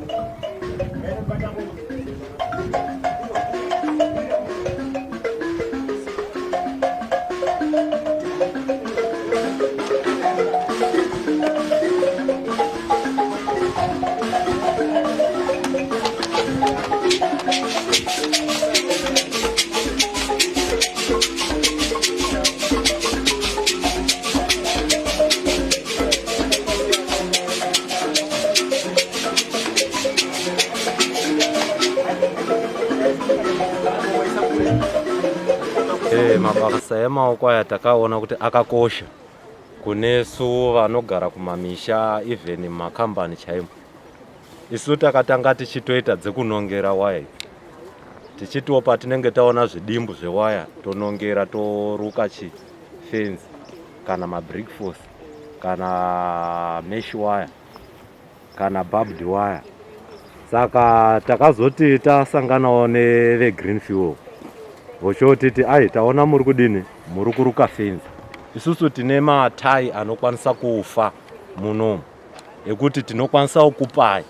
Eh, mabasa emaoko aya takaona kuti akakosha kunesu vanogara kumamisha even mumakambani chaimo Isu takatanga tichitoita dzekunongera waya idzi tichitiwo patinenge taona zvidimbu zvewaya tonongera toruka chifenzi kana mabrick force kana mesh wire kana barbed wire saka takazoti tasanganawo nevegreen fuel vochotiti ai taona muri kudini muri kuruka fenzi isusu tine matai anokwanisa kufa munomu ekuti tinokwanisa kukupai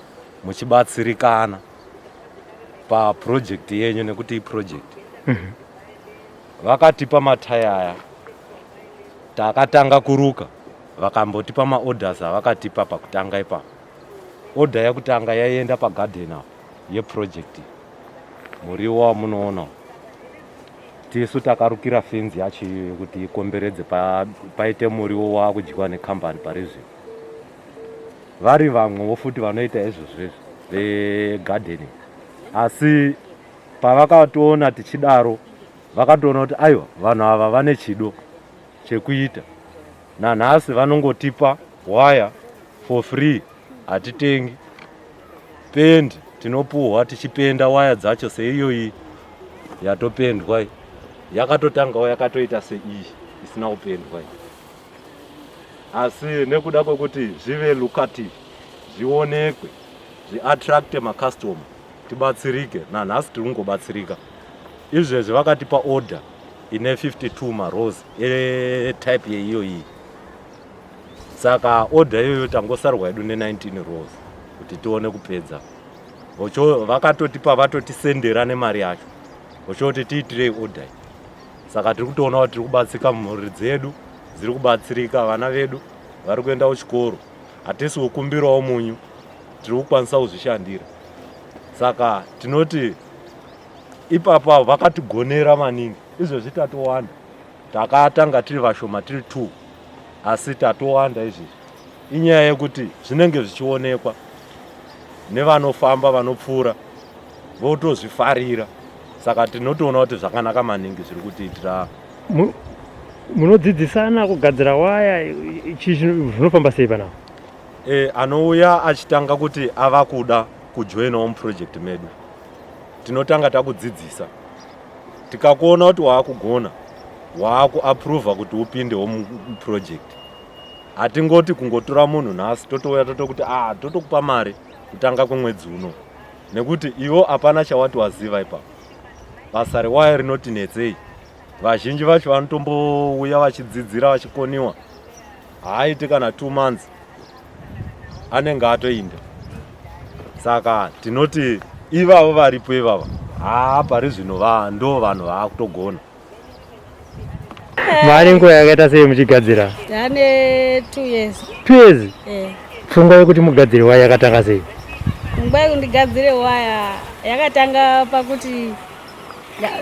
muchibatsirikana paproject yenyu nekuti iproject mhm. Vakatipa mataya aya takatanga kuruka vakambotipa maorders avakatipa pakutanga ipapo. Order yekutanga yaienda pagarden apo yeproject muriwo wamunoona tisu takarukira fenzi yacho iyoyo kuti ikomberedze paite muriwo waakudyiwa nekambani pari zvino. Vari vamwewo futi vanoita izvozvo izvo vegardening asi Pavakatoona tichidaro vakatoona kuti aiwa vanhu ava vane chido chekuita. Nanhasi vanongotipa waya for free hatitengi. Pendi tinopuhwa tichipenda waya dzacho seiyoyi yatopendwa iyi. Yakatotangawo yakatoita seiyi isina kupendwa iyi. Asi nekuda kwekuti zvive lucrative zvionekwe zviattracte macustomer tibatsirike nanhasi tiri kungobatsirika izvezvi vakatipa order ine 52 marose etype yeiyoyi saka order iyoyo tangosarwa yedu ne19 rose kuti tione kupedza vakatotipa vatotisendera nemari yacho vochoti tiitirei order iyi saka tiri kutoona kuti tiri kubatsirika mhuri dzedu dziri kubatsirika vana vedu vari kuenda kuchikoro hatisi kukumbirawo munyu tiri kukwanisa kuzvishandira saka tinoti ipapa vakatigonera maningi izvezvi tatowanda takatanga tiri vashoma tiri two asi tatowanda izvezvi inyaya yekuti zvinenge zvichionekwa nevanofamba vanopfuura votozvifarira saka tinotoona kuti zvakanaka maningi zviri kutiitira munodzidzisana kugadzira waya chii zvinofamba sei panapa E, anouya achitanga kuti ava kuda kujoinawo muproject medu tinotanga takudzidzisa tikakuona kuti waakugona waakuaprova kuti upindewo muproject hatingoti kungotora munhu nhasi totouya totokuti ah totokupa mari kutanga kwemwedzi uno nekuti iwo hapana chawati waziva ipapo basa rewaya rinoti netsei vazhinji vacho vanotombouya vachidzidzira vachikoniwa haaiti kana two months anenge atoinda saka tinoti ivavo varipo ivava haa pari zvino va ndo vanhu vaakutogona mari nguva yakaita sei muchigadzira ane two years two years eh. pfungwa yekuti mugadzire waya yakatanga sei pfungwa yekuti ndigadzire waya yakatanga pakuti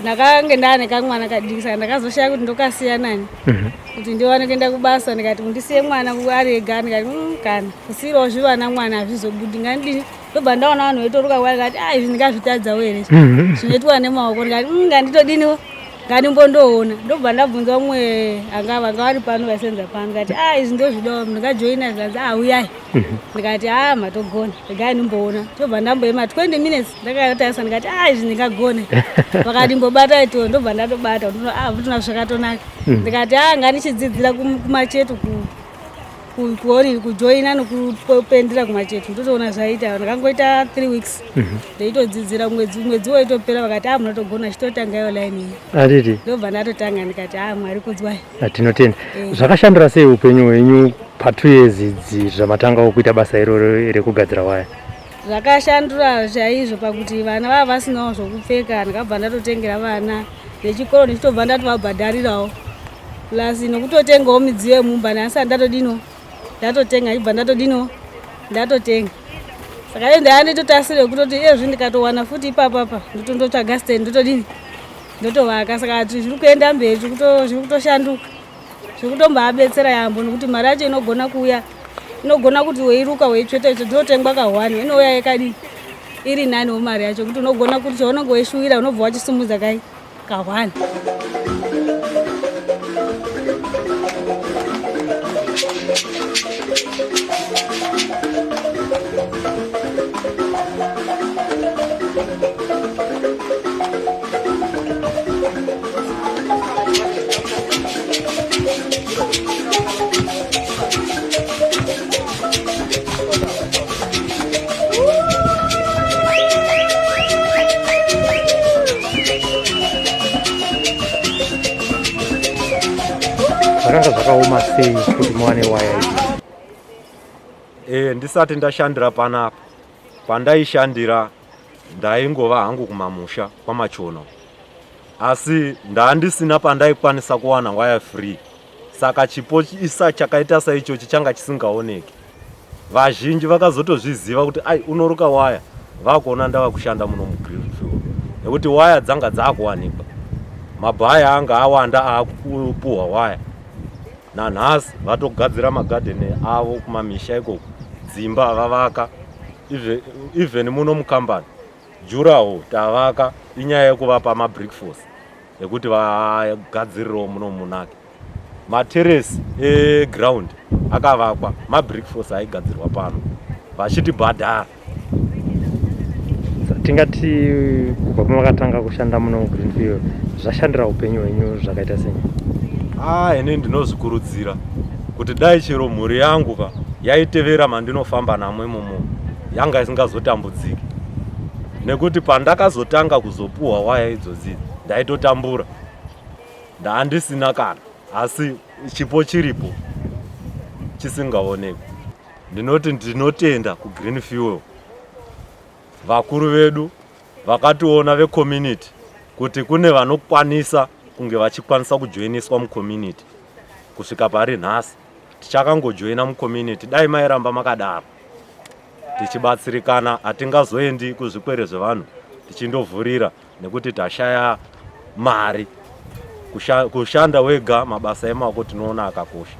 ndakange ndaane kamwana kadiki saka ndakazoshaya kuti ndokasiya nani mhm. kuti ndiwane kuenda kubasa ndikati ndisiye mwana ari ega ndikati mm, kana kusiirawo zvivana mwana hazvizobudi ngandidini ndobva ndaona vanhu vaitoruka kwa ndikati a ah, izvi ndingazvitadzawo here mhm. zvinoitwa nemaoko ndikati mm, nganditodiniwo ngandimbondoona ndobva ndabvunza umwe anga vanga vari pano vaisenza pano ndikati a ah, izvi ndozvidawo ndingajoina zvikanzi a ah, uyai mhm. ndikati a matogona regai ndimboona tobva ndamboema 20 minutes ndakatarisa ndikati a izvi ndingagone vakati mbobata ito ndobva ndatobata ndinoona zvakatonaka hmm. ndikati a ngandichidzidzira kumacheto kuoni kujoina nokupendera kumacheto ndotoona zvaita ndakangoita three weeks mhm. ndeitodzidzira mwedzi mwedzi waitopera vakati a munotogona chitotanga iyo line iyi anditi ndobva ndatotanga ndikati a mwari kudzwai tinotenda eh. zvakashandura sei upenyu hwenyu patwo years idzi zvamatangawo kuita basa iroro rekugadzira waya? Zvakashandura chaizvo pakuti vana vava vasinawo zvokupfeka, ndakabva ndatotengera vana vechikoro ndichitobva ndatovabhadharirawo, plus nokutotengawo midziyo yemumba. Nhasi ndatodino ndatotenga, ndibva ndatodino ndatotenga. Saka iyo ndaya nditotasire kutoti iyezvi ndikatowana futi ipapapa ndotondotsvaga stand, ndotodini, ndotovaka. Saka zviri kuenda mberi, zviri kutoshanduka, zviri kutombaabetsera yambo, nokuti mari yacho inogona kuuya, inogona kuti weiruka weitsveta itsvo dzinotengwa kahwani, inouya yakadii, iri naniwo mari yacho, kuti unogona kuti chaunenge weishuwira unobva wachisumudza kai kahwani. Zvakanga zvakaoma sei kuti muwane waya iyi? Ndisati ndashandira panapa, pandaishandira ndaingova hangu kumamusha kwaMachono, asi ndandisina pandaikwanisa kuwana waya free. Saka chipo isa chakaita saichochi changa chisingaoneki. Vazhinji vakazotozviziva kuti ai unoruka waya, vakuona ndava kushanda muno muGreenfield, nekuti waya dzanga dzakuwanikwa, mabhaya anga awanda aakupuhwa waya. Nanhasi vatogadzira magadheni avo kumamisha ikoko, dzimba vavaka, even muno mukambani juraho tavaka. Inyaya yekuvapa mabrick force ekuti vagadzirirewo muno munake. Materesi eground akavakwa, mabrick force aigadzirwa pano vachitibhadhara. Tingati kubva pamakatanga kushanda muno muGreenfield, zvashandira upenyu hwenyu zvakaita sei? Ah, ini ndinozvikurudzira kuti dai chero mhuri yangu ka yaitevera mandinofamba namo imomo, yanga isingazotambudziki, nekuti pandakazotanga kuzopuhwa waya idzodzi ndaitotambura, ndaandisina kana, asi chipo chiripo chisingaonekwi. Ndinoti ndinotenda kuGreen Fuel, vakuru vedu vakationa vecommunity kuti kune vanokwanisa kunge vachikwanisa kujoiniswa mucommunity. Kusvika pari nhasi tichakangojoina mucommunity. Dai mairamba makadaro tichibatsirikana, hatingazoendi kuzvikwere zvevanhu tichindovhurira nekuti tashaya mari. Kushanda wega mabasa emaoko tinoona akakosha.